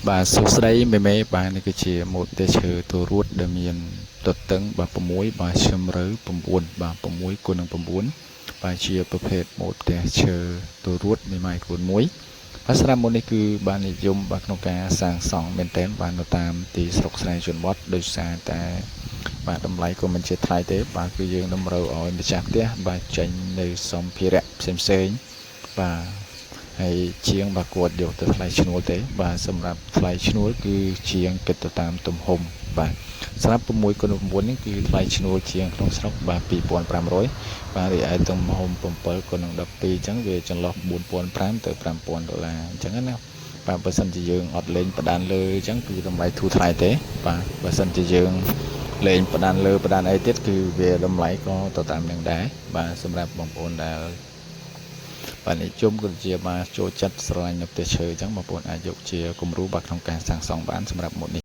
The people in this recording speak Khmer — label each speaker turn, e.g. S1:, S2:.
S1: បាទសួស្តីមេមេបាទនេះគឺជាម៉ូតផ្ទះឈើទូរួតដែលមានទទឹងបាទ6បាទជម្រៅ9បាទ6គុណនឹង9បាទជាប្រភេទម៉ូតផ្ទះឈើទូរួតមេម៉ាយខ្លួន1បាទសម្រាប់ម៉ូតនេះគឺបាននិយមបាទក្នុងការសាងសង់មែនទែនបាទនៅតាមទីស្រុកស្រែជនបទដោយសារតែបាទតម្លៃក៏មិនជាថ្លៃទេបាទគឺយើងតម្រូវឲ្យម្ចាស់ផ្ទះបាទចេញនៅសម្ភារៈផ្សេងៗបាទហើយជាងបាទគាត់យកទៅថ្លៃឈ្នួលទេបាទសម្រាប់ថ្លៃឈ្នួលគឺជាងគិតទៅតាមទំហំបាទសម្រាប់6គុណ9នេះគឺថ្លៃឈ្នួលជាងក្នុងស្រុកបាទ2500បាទរីឯទំហំ7គុណនឹង12អញ្ចឹងវាចន្លោះ4500ទៅ5000ដុល្លារអញ្ចឹងណាបាទបើសិនជាយើងអត់លេងផ្ដានលើអញ្ចឹងគឺតម្លៃធូរថ្លៃទេបាទបើសិនជាយើងលេងផ្ដានលើផ្ដានអីទៀតគឺវាតម្លៃក៏ទៅតាមនឹងដែរបាទសម្រាប់បងប្អូនដែលបាទនិយមក៏ជាបាទចូលចិត្តស្រឡាញ់នៅផ្ទះឈើអញ្ចឹងបងប្អូនអាចយកជាគំរូបាទក្នុងការសាងសង់បានសម្រាប់ម៉ូតនេះ។